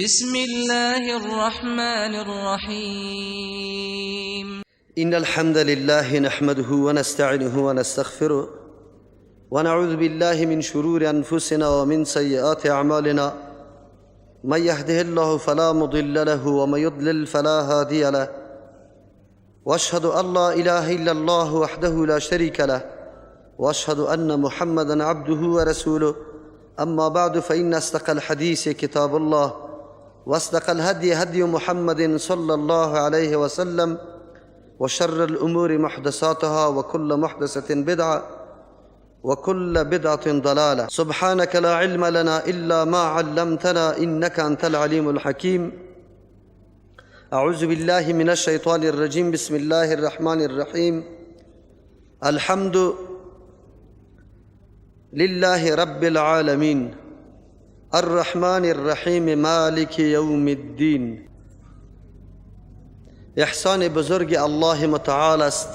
بسم الله الرحمن الرحیم. إن الحمد لله نحمده ونستعينه ونستغفره ونعوذ بالله من شرور أنفسنا ومن سيئات أعمالنا. من يهده الله فلا مضل له ومن يضلل فلا هادي له. وأشهد أن لا إله إلا الله وحده لا شريك له وأشهد أن محمدا عبده ورسوله. أما بعد، فإن أصدق الحديث كتاب الله وأصدق الهدي هدي محمد صلى الله عليه وسلم وشر الأمور محدثاتها وكل محدثة بدعة وكل بدعة ضلالة. سبحانك لا علم لنا إلا ما علمتنا إنك أنت العليم الحكيم. أعوذ بالله من الشيطان الرجيم. بسم الله الرحمن الرحيم. الحمد لله رب العالمين الرحمن الرحیم مالک یوم الدین. احسان بزرگ الله متعال است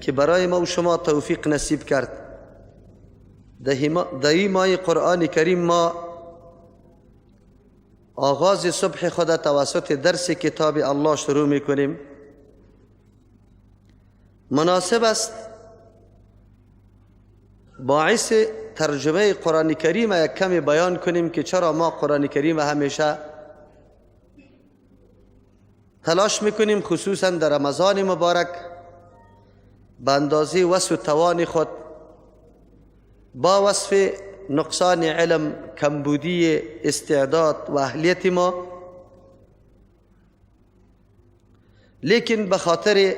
که برای ما و شما توفیق نصیب کرد. در این ماه قرآن کریم ما آغاز صبح خود توسط درس کتاب الله شروع میکنیم. مناسب است باعث ترجمه قرآن کریم یک کمی بیان کنیم که چرا ما قرآن کریم همیشه تلاش میکنیم، خصوصا در رمضان مبارک، به اندازه وسع و توان خود با وصف نقصان علم، کمبودی استعداد و اهلیت ما، لیکن به خاطر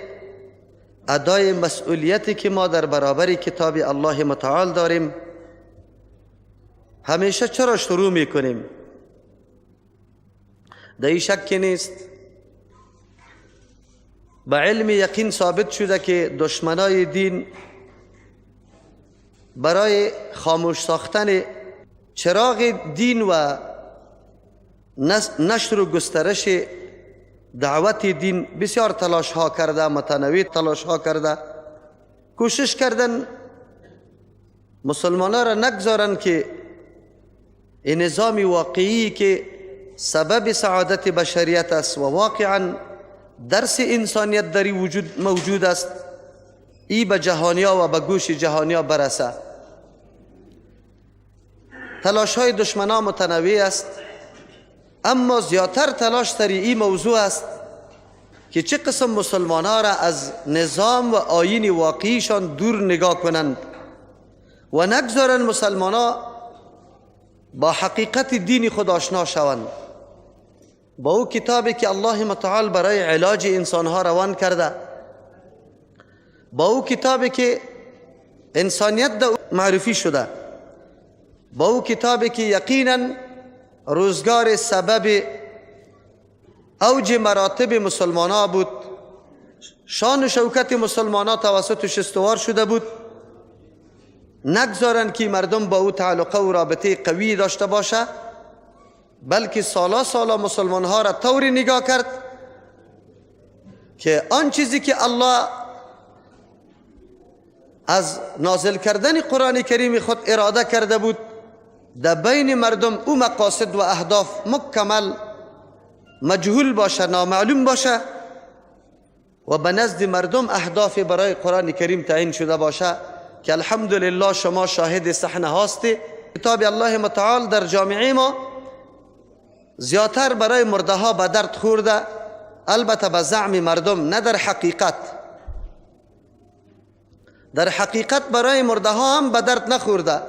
ادای مسئولیتی که ما در برابر کتاب الله متعال داریم همیشه چرا شروع میکنیم؟ در این شک نیست، به علم یقین ثابت شده که دشمنای دین برای خاموش ساختن چراغ دین و نشر و گسترش دعوت دین بسیار تلاش ها کرده، متنوع تلاش ها کرده، کوشش کردن مسلمان ها را نگذارن که این نظام واقعی که سبب سعادت بشریت است و واقعا درس انسانیت در وجود موجود است، ای به جهانیا و به گوش جهانیا برسه. تلاش های دشمنان متنوع است، اما زیادتر تلاش سر این موضوع است که چه قسم مسلمان ها را از نظام و آیین واقعیشان دور نگاه کنند و نگذارند مسلمان ها با حقیقت دین خود آشنا شوند، با او کتابی که الله متعال برای علاج انسان ها روان کرده، با او کتابی که انسانیت در معرفی شده، با او کتابی که یقینا روزگار سبب اوج مراتب مسلمان ها بود، شان و شوکت مسلمان ها توسطش استوار شده بود، نگذارند که مردم با او تعلقه و رابطه قوی داشته باشه، بلکه سالا سالا مسلمان ها را طوری نگاه کرد که آن چیزی که الله از نازل کردن قرآن کریم خود اراده کرده بود در بین مردم او مقاصد و اهداف مکمل مجهول باشه، نامعلوم باشه و به نزد مردم اهداف برای قرآن کریم تعیین شده باشه که الحمدلله شما شاهد صحنه هاستی. کتاب الله متعال در جامعه ما زیادتر برای مرده ها به درد خورده، البته به زعم مردم، نه در حقیقت. در حقیقت برای مرده ها هم به درد نخورده،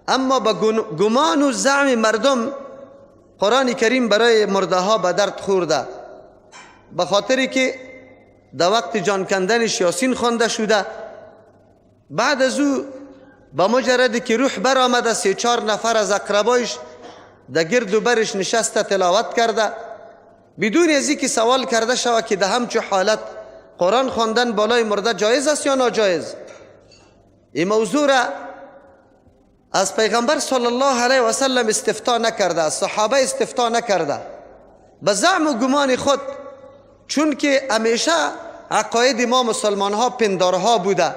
اما به گمان و زعم مردم قرآن کریم برای مرده ها به درد خورده، به خاطری که در وقت جان کندنش یاسین خوانده شده، بعد از او به مجرد که روح برآمده 3-4 نفر از اقربایش در گرد و برش نشسته تلاوت کرده، بدون از اینکه سوال کرده شود که در همچو حالت قرآن خواندن بالای مرده جایز است یا ناجایز. این موضوع را از پیغمبر صلی الله علیه و سلم استفتا نکرده، از صحابه استفتا نکرده، به زعم و گمان خود، چون که همیشه عقاید ما مسلمان ها پندارها بوده،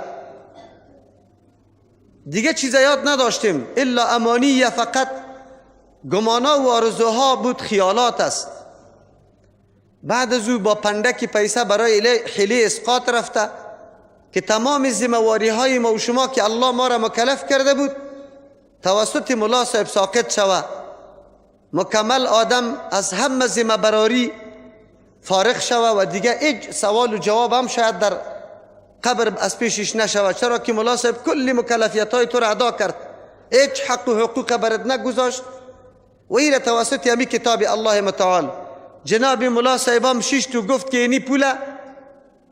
دیگه چیز یاد نداشتیم الا امانیه، فقط گمانا و آرزوها بود، خیالات است. بعد از او با پندک پیسه برای حیله اسقاط رفته که تمام ذمه‌واری های ما و شما که الله ما را مکلف کرده بود توسط ملا صاحب ساقط شوه. مکمل آدم از همه ذمه براری فارغ شوه و دیگه هیچ سوال و جواب هم شاید در قبر از پیشش نشوه، چرا که ملا صاحب کل مکلفیت های تو را ادا کرد، هیچ حق و حقوق برد نگذاشت و ایره توسط همی کتاب الله متعال. جناب ملا صاحب هم شیشت و گفت که اینی پوله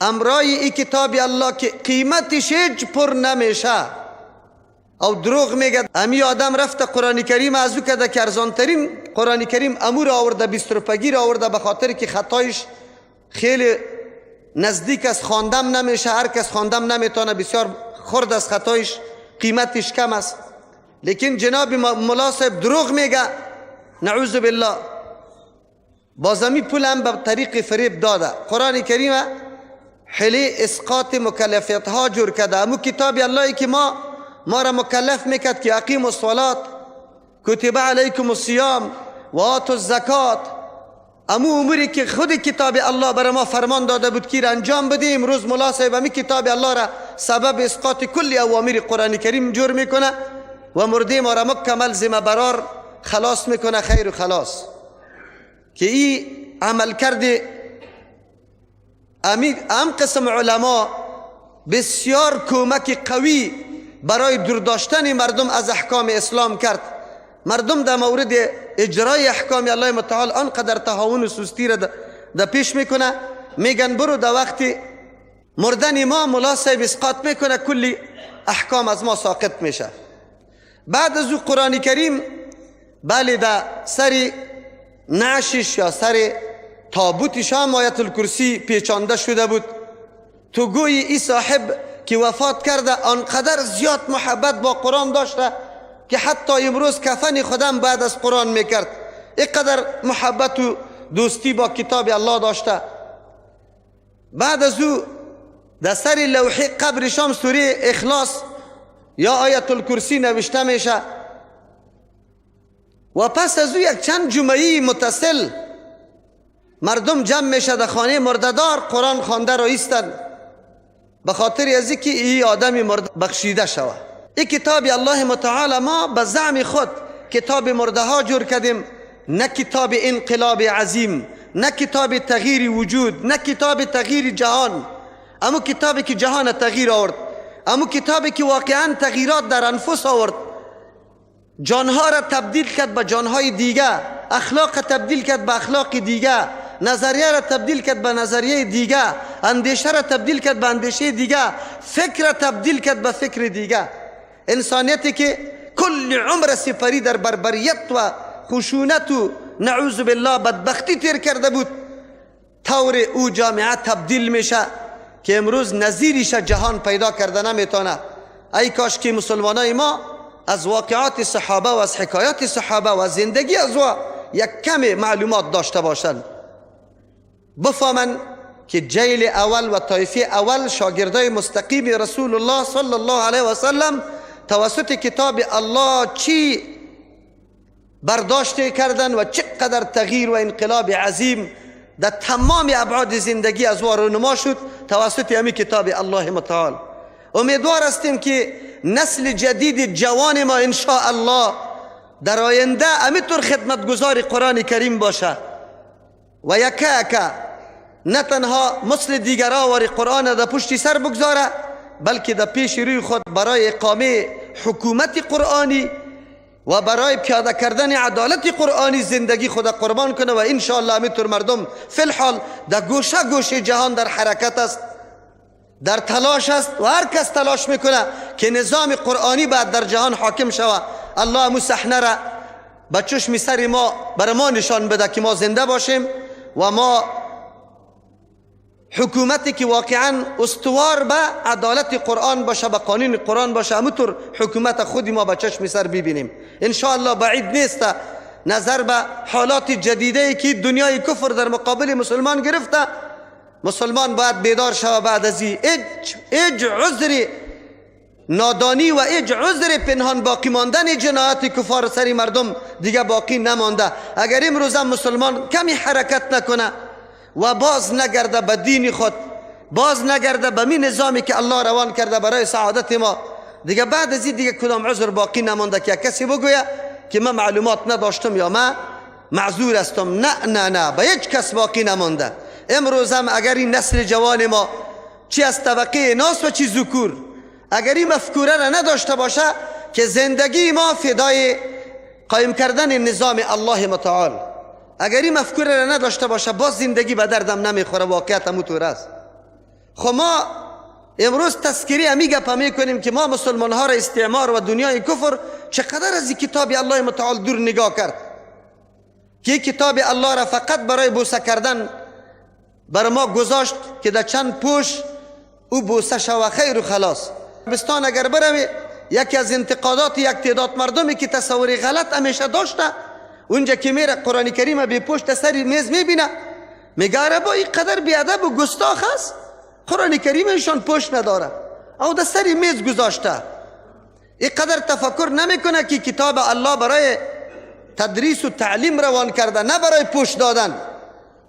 امرای ای کتاب الله که قیمتش هیچ پر نمیشه. او دروغ میگه. امی آدم رفت قرآن کریم از او کده که ارزانترین قرآن کریم امور آورده، 20 روپگی آورده، به خاطر که خطایش خیلی نزدیک از خواندم نمیشه، هر کس خواندم نمیتونه، بسیار خرد از خطایش، قیمتش کم است. لیکن جناب ملا صاحب دروغ میگه، نعوذ بالله. بازمی پول هم به طریق فریب داده. قرآن کریم حلی اسقاط مکلفیت ها جور کرده. امو کتاب اللهی که ما را مکلف میکرد که اقیم الصلاة، کتب علیکم الصیام و آتوا الزکات، امو اموری که خود کتاب الله برای ما فرمان داده بود که را انجام بدیم، امروز ملا صاحب امی کتاب الله را سبب اسقاط کل اوامر قرآن کریم جور میکنه و مرده ما را مکمل ذمه برار خلاص میکنه، خیر و خلاص. که ای عمل کرده ام قسم علما بسیار کمک قوی برای دور داشتن مردم از احکام اسلام کرد. مردم در مورد اجرای احکام الله متعال آنقدر تهاون و سستی را در پیش میکنه، میگن برو در وقت مردن ما ملا صاحب اسقاط میکنه، کلی احکام از ما ساقط میشه. بعد از او قرآن کریم بله در سر نعشش یا سر تابوتش هم آیت الکرسی پیچانده شده بود. تو گویی ای صاحب که وفات کرده آنقدر زیاد محبت با قرآن داشته که حتی امروز کفن خودم بعد از قرآن میکرد، اینقدر محبت و دوستی با کتاب الله داشته. بعد از او در سر لوحه قبرش هم سوره اخلاص یا آیت الکرسی نوشته میشه. و پس از او یک چند جمعی متصل مردم جمع میشه در خانه مرددار، قرآن خوانده را ایستن به خاطر از اینکه ای آدم مرد بخشیده شوه. ای کتاب الله متعال ما به زعم خود کتاب مرده ها جور کردیم، نه کتاب انقلاب عظیم، نه کتاب تغییر وجود، نه کتاب تغییر جهان. اما کتابی که جهان تغییر آورد، اما کتابی که واقعا تغییرات در انفس آورد، جانها را تبدیل کرد به جانهای دیگه، اخلاق تبدیل کرد به اخلاق دیگه، نظریه را تبدیل کرد به نظریه دیگه، اندیشه را تبدیل کرد به اندیشه دیگه، فکر را تبدیل کرد به فکر دیگه. انسانیتی که کل عمر سپری در بربریت و خشونت و نعوذ بالله بدبختی تیر کرده بود، طور او جامعه تبدیل میشه که امروز نظیرش جهان پیدا کرده نمیتونه. ای کاش که مسلمانای ما از واقعات صحابه و از حکایات صحابه و از زندگی از او یک کم معلومات داشته باشند، بفهمن که جیل اول و طایفه اول شاگردای مستقیم رسول الله صلی الله علیه و سلم توسط کتاب الله چی برداشت کردن و چقدر تغییر و انقلاب عظیم در تمام ابعاد زندگی از او رونما شد توسط همی کتاب الله متعال. امیدوار هستیم که نسل جدید جوان ما ان شاء الله در آینده امیطور خدمتگزار قرآن کریم باشه و یکا نه تنها مثل دیگرها واری قرآن در پشت سر بگذاره، بلکه در پیش روی خود برای اقامه حکومت قرآنی و برای پیاده کردن عدالت قرآنی زندگی خود قربان کنه و ان شاء الله امیطور مردم فی الحال در گوشه گوشه جهان در حرکت است، در تلاش است و هر کس تلاش میکنه که نظام قرآنی بعد در جهان حاکم شوه. الله امو صحنه را به چشم سر ما بر ما نشان بده که ما زنده باشیم و ما حکومتی که واقعا استوار به عدالت قرآن باشه، به قانون قرآن باشه، همونطور حکومت خودی ما به چشم سر ببینیم. ان شاء الله بعید نیست نظر به حالات جدیده که دنیای کفر در مقابل مسلمان گرفته، مسلمان باید بیدار شود. بعد از این هیچ عذری نادانی و هیچ عذر پنهان باقی ماندن جنایت کفار سری مردم دیگه باقی نمانده. اگر امروز هم مسلمان کمی حرکت نکنه و باز نگرده به دین خود، باز نگرده به می نظامی که الله روان کرده برای سعادت ما، دیگه بعد از این دیگه کدام عذر باقی نمانده که کسی بگویه که من معلومات نداشتم یا من معذور هستم. نه نه نه، به هیچ کس باقی نمانده. امروز هم اگر این نسل جوان ما چی از طبقه ناس و چی ذکور، اگر این مفکوره را نداشته باشه که زندگی ما فدای قایم کردن نظام الله متعال، اگر این مفکوره را نداشته باشه باز زندگی به دردم نمیخوره. واقعیت همونطور است. خب ما امروز تذکری همی گپ میکنیم که ما مسلمان ها را استعمار و دنیای کفر چقدر از کتاب الله متعال دور نگاه کرد که کتاب الله را فقط برای بوسه کردن بر ما گذاشت که در چند پوش او بوسه شوه خیر و خلاص. بستان اگر بروی یکی از انتقادات یک تعداد مردمی که تصور غلط همیشه داشته، اونجا که میره قرآن کریم بی پشت سر میز میبینه، میگه عربا اینقدر بیادب و گستاخ است، قرآن کریمشان پشت نداره او در سر میز گذاشته. اینقدر تفکر نمیکنه که کتاب الله برای تدریس و تعلیم روان کرده، نه برای پشت دادن.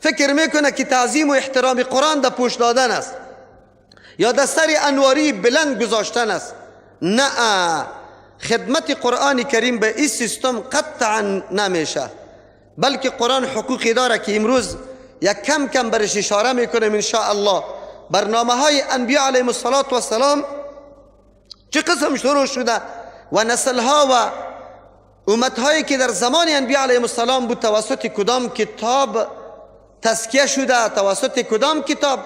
فکر میکنه که تعظیم و احترام قرآن در پشت دادن است یا در سر انواری بلند گذاشتن است. نه، خدمت قرآن کریم به این سیستم قطعا نمیشه، بلکه قرآن حقوقی داره که امروز یک کم کم برش اشاره میکنیم ان شاء الله. برنامه های انبیاء علیهم الصلاة والسلام چه قسم شروع شده و نسل ها و امت هایی که در زمان انبیاء علیهم السلام بود توسط کدام کتاب تزکیه شده، توسط کدام کتاب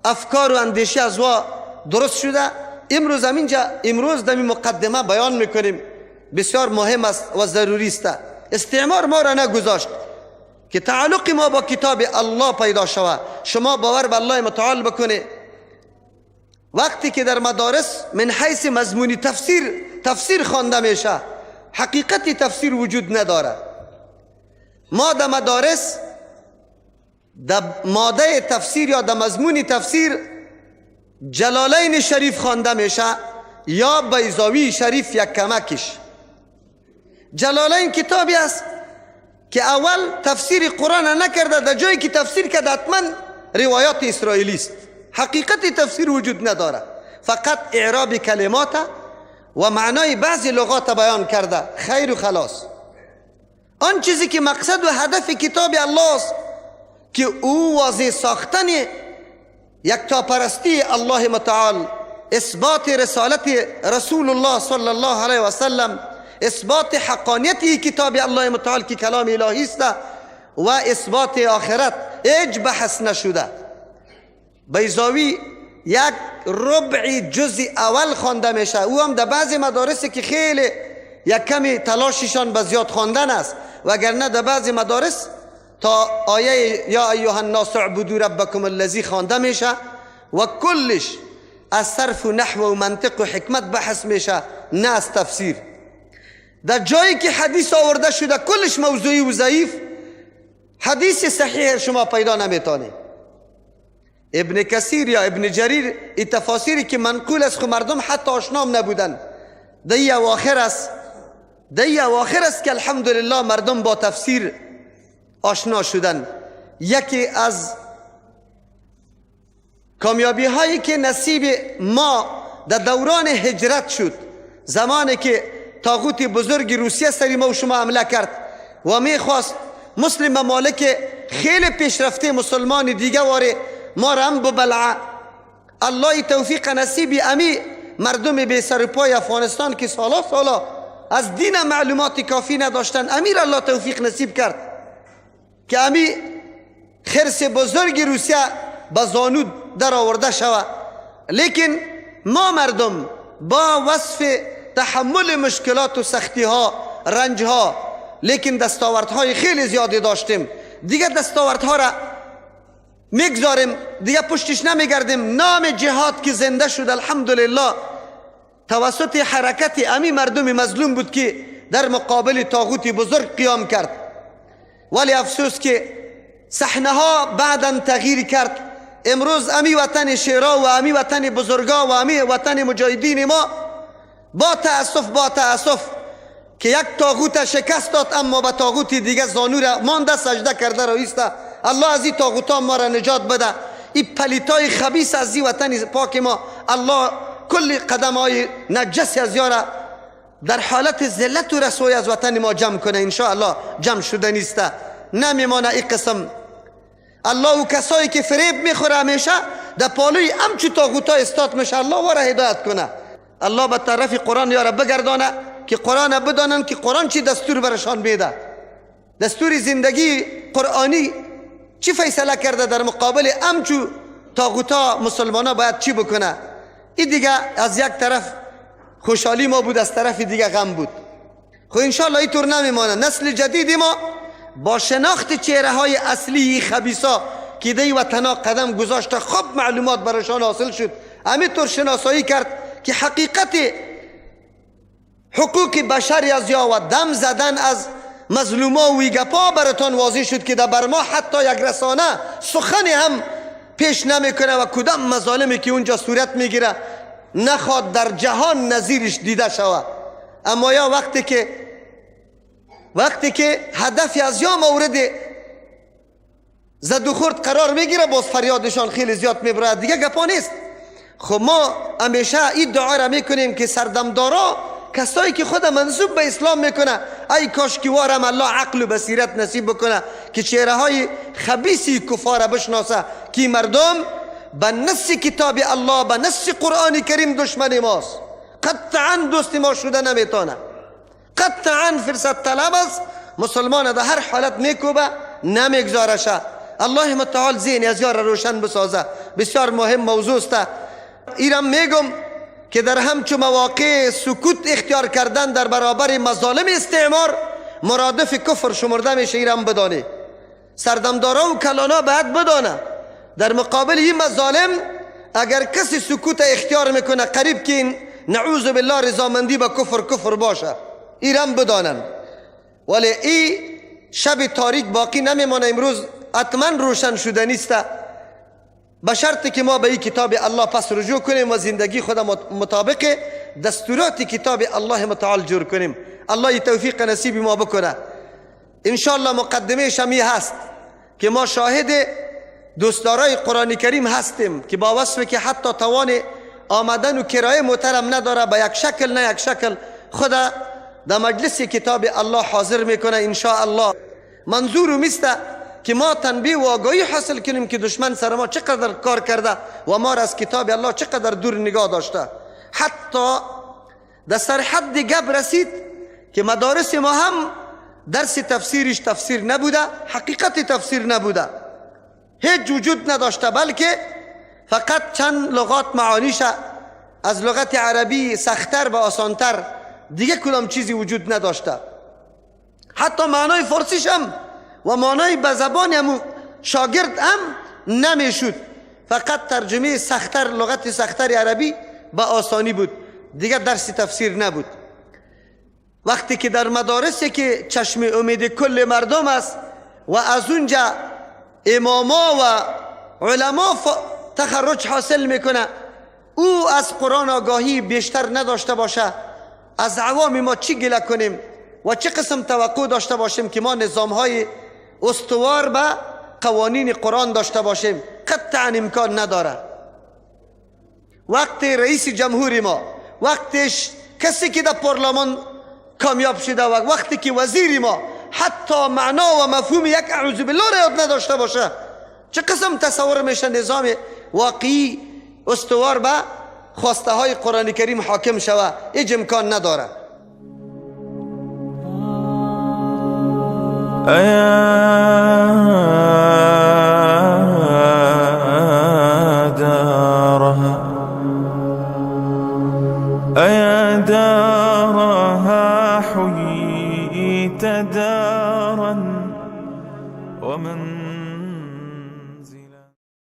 افکار و اندیشه از وا درست شده. امروز اینجا امروز در مقدمه بیان میکنیم، بسیار مهم است و ضروری است. استعمار ما را نگذاشت که تعلق ما با کتاب الله پیدا شود. شما باور به الله متعال بکنه، وقتی که در مدارس من حیث مضمونی تفسیر خوانده میشه، حقیقت تفسیر وجود نداره. ما در مدارس در ماده تفسیر یا در مضمون تفسیر جلالین شریف خوانده میشه یا بیضاوی شریف یک کمکش. جلالین کتابی است که اول تفسیر قرآن نکرده، در جایی که تفسیر کرده حتما روایات اسرائیلی است، حقیقت تفسیر وجود نداره، فقط اعراب کلمات و معنای بعضی لغات بیان کرده، خیر و خلاص. آن چیزی که مقصد و هدف کتاب الله است که او واضح ساختن یکتاپرستی الله متعال، اثبات رسالت رسول الله صلی الله علیه و سلم، اثبات حقانیت کتاب الله متعال که کلام الهی است و اثبات آخرت، هیچ بحث نشده. بیضاوی یک ربع جزء اول خوانده میشه، او هم در بعضی مدارس که خیلی یک کمی تلاششان به زیاد خواندن است، وگرنه در بعضی مدارس تا آیه یا ایها الناس اعبدوا ربکم الذی خوانده میشه و کلش از صرف و نحو و منطق و حکمت بحث میشه، نه از تفسیر. در جایی که حدیث آورده شده کلش موضوعی و ضعیف، حدیث صحیح شما پیدا نمیتونه. ابن کثیر یا ابن جریر این تفاسیری که منقول است، خو مردم حتی آشنام نبودن. دی اواخر است، دی اواخر است که الحمدلله مردم با تفسیر آشنا شدن. یکی از کامیابی هایی که نصیب ما در دوران هجرت شد، زمانی که طاغوت بزرگ روسیه سری ما و شما حمله کرد و میخواست مسلم ممالک خیلی پیشرفته مسلمان دیگه واره ما را هم ببلعه، الله توفیق نصیب امی مردم بی سر پای افغانستان که سالا سالا از دین معلومات کافی نداشتن، امیر الله توفیق نصیب کرد که امی خرس بزرگ روسیه به زانو در آورده شود. لیکن ما مردم با وصف تحمل مشکلات و سختی ها، رنج ها، لیکن دستاوردهای خیلی زیادی داشتیم. دیگه دستاوردها را میگذاریم، دیگه پشتش نمیگردیم. نام جهاد که زنده شد الحمدلله توسط حرکت امی مردم مظلوم بود که در مقابل طاغوت بزرگ قیام کرد. ولی افسوس که صحنه ها بعدا تغییر کرد. امروز امی وطن شیرا و امی وطن بزرگا و امی وطن مجاهدین ما با تأسف، با تأسف که یک طاغوت شکست داد، اما به طاغوت دیگه زانو را مانده سجده کرده را ایسته. الله از این طاغوتا ما را نجات بده، این پلیتای خبیث از این وطن پاک ما، الله کل قدم های نجس از یارا در حالت ذلت و رسوایی از وطن ما جمع کنه انشاءالله. جمع شده نیسته، نمیمانه این قسم. الله و کسایی که فریب میخوره همیشه در پالوی امچو طاغوتا استاد میشه، الله واره هدایت کنه. الله به طرف قرآن یارا بگردانه که قرآن بدانن که قرآن چی دستور برشان میده، دستور زندگی قرآنی چی فیصله کرده در مقابل امچو طاغوتا مسلمانا باید چی بکنه. این دیگه از یک طرف خوشحالی ما بود، از طرف دیگه غم بود. خب انشالله اینطور نمیمانه. نسل جدید ما با شناخت چهره های اصلی خبیثا که دی وطنا قدم گذاشته، خوب معلومات برایشان حاصل شد، همینطور شناسایی کرد که حقیقت حقوق بشر از یا و دم زدن از مظلوما و گپا براتان واضح شد که در بر ما حتی یک رسانه سخنی هم پیش نمیکنه و کدام مظالمی که اونجا صورت میگیره نخواد در جهان نظیرش دیده شود. اما یا وقتی که هدف از یا مورد زد و خورد قرار میگیره، باز فریادشان خیلی زیاد میبره، دیگه گپا نیست. خب ما همیشه این دعا را میکنیم که سردمدارا، کسایی که خود منسوب به اسلام میکنه، ای کاش که وارم الله عقل و بصیرت نصیب بکنه که چهره های خبیثی کفار بشناسه که مردم به نص کتاب الله، به نص قرآن کریم دشمن ماست، قطعا دوست ما شده نمیتونه، قطعا فرصت طلب است. مسلمان در هر حالت میکوبه، نمیگذارشه. الله متعال ذهن از یار روشن بسازه. بسیار مهم موضوع است. ایرم میگم که در همچو مواقع سکوت اختیار کردن در برابر مظالم استعمار مرادف کفر شمرده میشه. ایرم بدانه سردمدارا و کلانا باید بدانه در مقابل این مظالم اگر کسی سکوت اختیار میکنه، قریب که این نعوذ بالله رضامندی با کفر کفر باشه. ایرم بدانن. ولی ای شب تاریک باقی نمیمانه، امروز حتما روشن شده نیست، به شرط که ما به این کتاب الله پس رجوع کنیم و زندگی خود مطابق دستورات کتاب الله متعال جور کنیم. الله توفیق نصیب ما بکنه انشالله. مقدمه شمی هست که ما شاهد دوستدارای قرآن کریم هستیم که با وصف که حتی توان آمدن و کرایه محترم نداره، به یک شکل نه یک شکل خدا در مجلس کتاب الله حاضر میکنه انشاءالله. منظور میسته که ما تنبیه و آگاهی حاصل کنیم که دشمن سر ما چقدر کار کرده و ما را از کتاب الله چقدر دور نگاه داشته. حتی در سرحد گپ رسید که مدارس ما هم درس تفسیرش تفسیر نبوده، حقیقت تفسیر نبوده، هیچ وجود نداشته، بلکه فقط چند لغات معانیش از لغت عربی سختتر و آسانتر، دیگه کدام چیزی وجود نداشته. حتی معنای فارسیش هم و معنای به زبان هم شاگرد هم نمیشد، فقط ترجمه سختر لغت سختر عربی به آسانی بود، دیگه درس تفسیر نبود. وقتی که در مدارسی که چشم امید کل مردم است و از اونجا اماما و علما تخرج حاصل میکنه، او از قرآن آگاهی بیشتر نداشته باشه، از عوام ما چی گله کنیم و چه قسم توقع داشته باشیم که ما نظام های استوار به قوانین قرآن داشته باشیم؟ قطعا امکان نداره. وقتی رئیس جمهور ما، وقتش کسی که در پارلمان کامیاب شده و وقتی که وزیر ما حتی معنا و مفهوم یک اعوذ بالله را یاد نداشته باشه، چه قسم تصور میشه نظام واقعی استوار به خواسته های قرآن کریم حاکم شوه؟ هیچ امکان نداره. أيا دارها حييت دارا ومن